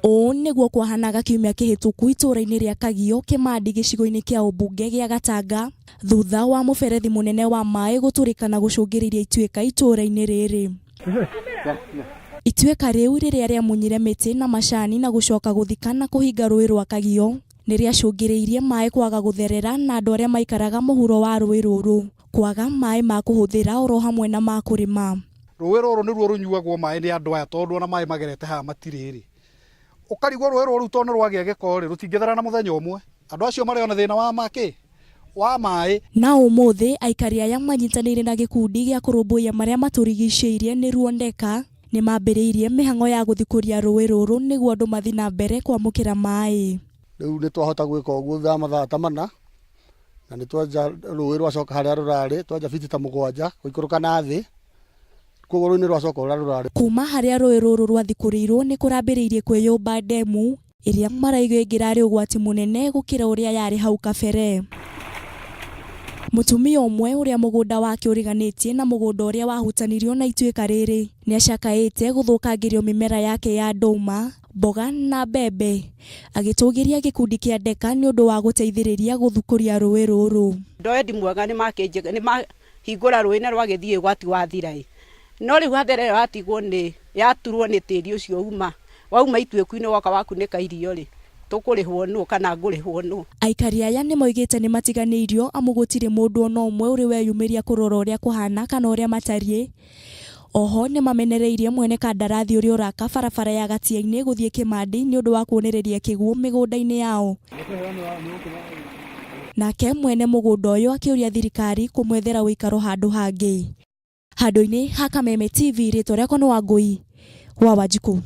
Ũũ nĩguo kwahanaga kiumia kĩhĩtũku itũũra-inĩ rĩa Kagio, Kĩmandi gĩcigo-inĩ kĩa ũmbunge gĩa Gatanga thutha wa mũberethi mũnene wa maĩ gũtũrĩka na gũcũngĩrĩria ituĩka itũũra-inĩ rĩrĩ. Ituĩka rĩu rĩrĩa rĩamunyire mĩtĩ na macani na gũcoka gũthika na kũhinga rũĩ rwa Kagio nĩ rĩacũngĩrĩirie maĩ kwaga gũtherera na andũ arĩa maikaraga mũhuro wa rũĩ rũrũ kwaga maĩ ma kũhũthĩra oro hamwe na ma kũrĩma. Rũĩ rũrũ nĩruo rũnyuagwo maĩ nĩ andũ aya tondũ ona maĩ magerete haha matirĩ rĩ. Ũkarigwo rũĩ rũrũ tondũ nĩ rwagĩa gĩko rĩ, rũtingĩthera na mũthenya ũmwe. Andũ acio marĩ ona thĩna wa makĩ? Wa maĩ. Na ũmũthĩ aikari aya manyitanĩire na gĩkundi gĩa kũrũmbũiya marĩa matũrigicĩirie nĩruo NDECA nĩ mambĩrĩirie mĩhang'o ya gũthikũria rũĩ rũrũ nĩguo andũ mathiĩ na mbere kwamũkĩra maĩ. Rĩu nĩ twahota gwĩka ũguo thutha wa mathaa ta mana, na nĩ twenja rũĩ rwacoka harĩa rũrarĩ, twenja biti ta mũgwanja gũikũrũka na thĩ, koguo rũĩ nĩ rwacoka ũrĩa rũrarĩ. Kuma harĩa rũĩ rũrũ rwathikũrĩirwo nĩ kũrambĩrĩirie kwĩyũmba ndemu ĩrĩa marauga ĩngĩrarĩ ũgwati mũnene gũkĩra ũrĩa yarĩ hau kabere. Mũtumia ũmwe ũrĩa mũgũnda wake ũriganĩtie na mũgũnda ũrĩa wahutanirio na ituĩka rĩrĩ nĩacakaĩte gũthũkangĩrio mĩmera yake ya ndũma, mboga na mbembe agĩtũgĩria gĩkundi kĩa NDECA nĩ ũndũ wa gũteithĩrĩria gũthukũria rũĩ rũrũ. Ndoe mwega nĩ mahingũra rũĩ na rwagĩthiĩ ũgwati wathira ĩ no rĩu hathara ĩyo yatigwo nĩ yaturwo nĩ tĩri ũcio uma wauma ituĩku-inĩ woka wakunĩka irio rĩ tũkũrĩhwo nũ kana ngũrĩhwo nũ. Aikari aya nĩ moigĩte nĩ matiganĩirio amu gũtirĩ mũndũ ona ũmwe ũrĩ weyumĩria kũrora ũrĩa kũhana kana ũrĩa matariĩ. Oho nĩ mamenereirie mwene kandarathi ũrĩa ũraka barabara ya Gatia-inĩ gũthiĩ Kĩmandi nĩ ũndũ wa kuonereria kĩguũ mĩgũnda-inĩ yao. Nake mwene mũgũnda ũyũ akĩũria thirikari kũmwethera ũikaro handũ hangĩ. Handũ-inĩ ha Kameme TV rĩtwa rĩakwa nĩ Wangũi wa Wanjikũ.